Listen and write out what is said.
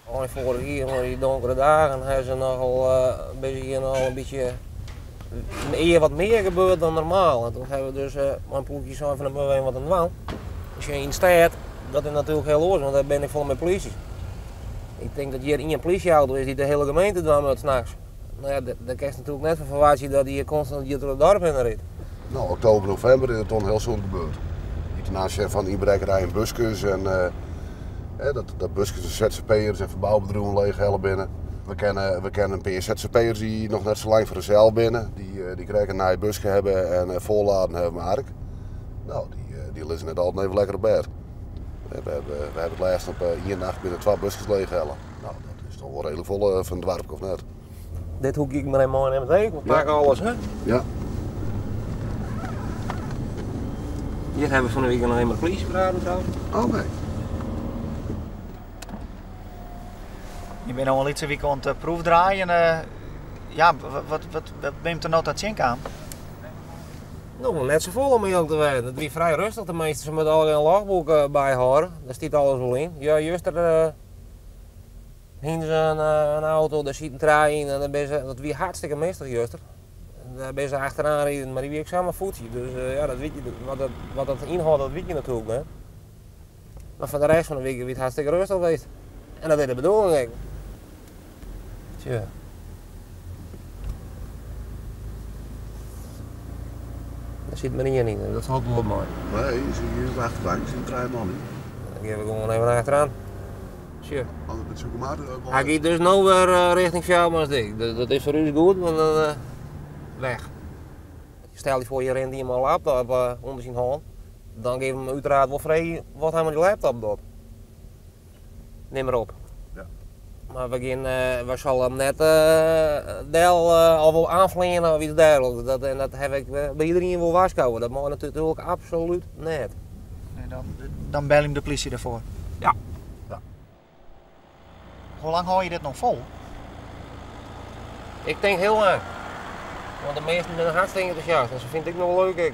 Ein foarich jier, mei dy donkere dagen, ha se nochal binne se hjir nochal in bytsje ear wat mear gebeurd dan normaal. En toen ha we dus mei in ploechje sein fan dan moatte we even wat oan dwaan. Sjoch, yn de stêd, dat is natuerlik hiel oars, want dêr binne ek folle mear plysjes. Ik tink dat hjir ien plysjeauto is dy't de hiele gemeente dwaan moat nachts. No ja, dêr kinst natuerlik net fan ferwachtsje dat dy konstant hjir troch it dorp hinne rydt. No, oktober, novimber is it dan hiel soad gebeurd. Ten aanzien fan ynbrekkerij yn buskes en dat, dat buskes en ZZP'ers en ferboubedriuwen leechhelle binne. We kenne, we kenne in pear ZZP'ers dy't noch net sa lang foar harsels binne. Dy, dy krekt in nij buske hawwe en folladen hawwe mei ark. No, dy, dy lizze net altyd even lekker op bêd. We hawwe, we hawwe it lêst op ien nacht binne twa buskes leechhelle. No, dat is toch wol redelijk folle fan it doarp, of net? Dit hoekje ik mar even meinemen. Hey, we pakke alles, hè? Ja. Hjir hawwe we fan 'e wike noch even mei de polysje praten trouwens. Oké. Je binne no in lytse wike oan it proefdraaien. Ja, wat, wat, wat binne der no ta tsjinkaam? No, net safolle om earlik te wêzen. It wie frij rêstich, teminsten. Se moatte allegear in logboek byhâlde. Dêr stiet alles wol yn. Ja, juster hiene se in auto, dêr sieten trije yn en dêr binne se, dat wie hartstikke mistich juster. Dêr binne se achteraan riden, mar dy wie ek samar fuortsje. Dus ja, dat wit je, wat dat ynhâldt, dat wit je natuerlik net. Mar foar de rest fan de wike wie it hartstikke rêstich west. En dat is de bedoeling ek. Tsja. Dêr sit mar ien yn, dat falt wol mei. Nee, je zit hier op de achterbank, er zitten trije man yn. Dan gean we gewoan even achteraan. Sjoch. Anders met zoek maar. Hy giet dus no wer rjochting Fjouwermansdyk. Dus dat is foar ús goed, want dan weg. Stel je foar, je rint ien mei in laptop ûnder syn hân. Dan gean we him uiteraard wol freegje wat hy mei dy laptop docht. Nim mar op. Ja. Mar we gean, we sille him net del of wol oanfleane of iets dergelijks. Dat, en dat haw ik by iedereen wol warskôge. Dat mei natuerlik absolút net. Nee, dan, dan belje him de polysje derfoar. Ja. Ja. Hoe lang hâld je dit noch fol? Ik tink hiel lang. Want de measten binne hartstikke entûsjast en se fine it ek noch leuk ek.